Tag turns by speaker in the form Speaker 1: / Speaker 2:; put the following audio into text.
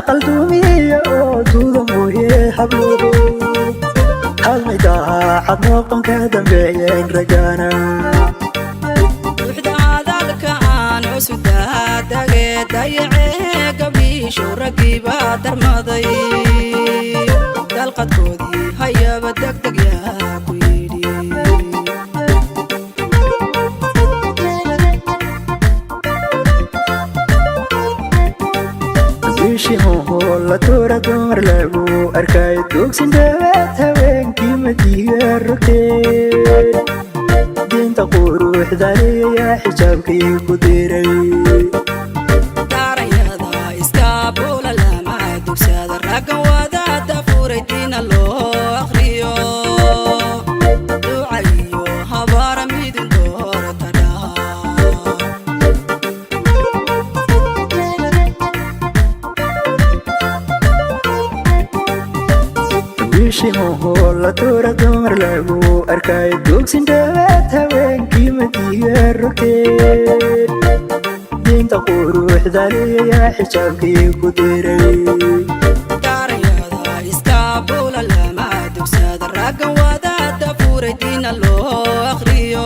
Speaker 1: Aqal duumiya oo duuda mooye, habluhu halmay daacad noqon ka dambeeyeen ragana.
Speaker 2: Buuxda hadalka aan cusudaadage dayacee gabdhiishow, raggiibaa darmaday dalqadkoodii hayaba degdeg yaa ku yidhi.
Speaker 1: Bishimuhu la tuura dumar lagu arkay dugsin dhawaad, haweenkii madiga rogtee, diinta quruxdaliyaa xijaabkii ku diray.
Speaker 2: Daarayada iska buula lama dugsada, raggan wadaada furay diina loo akhriyo, duca iyo habaara midin doorata dhaha.
Speaker 1: Bishimuhu la tuura dumar lagu arkay dugsin dhawaad, haweenkii madiga rogtee, diinta quruxdaliyaa xijaabkii ku diray.
Speaker 2: Daarayada iska buula lama dugsada, raggan wadaada furay diina loo akhriyo,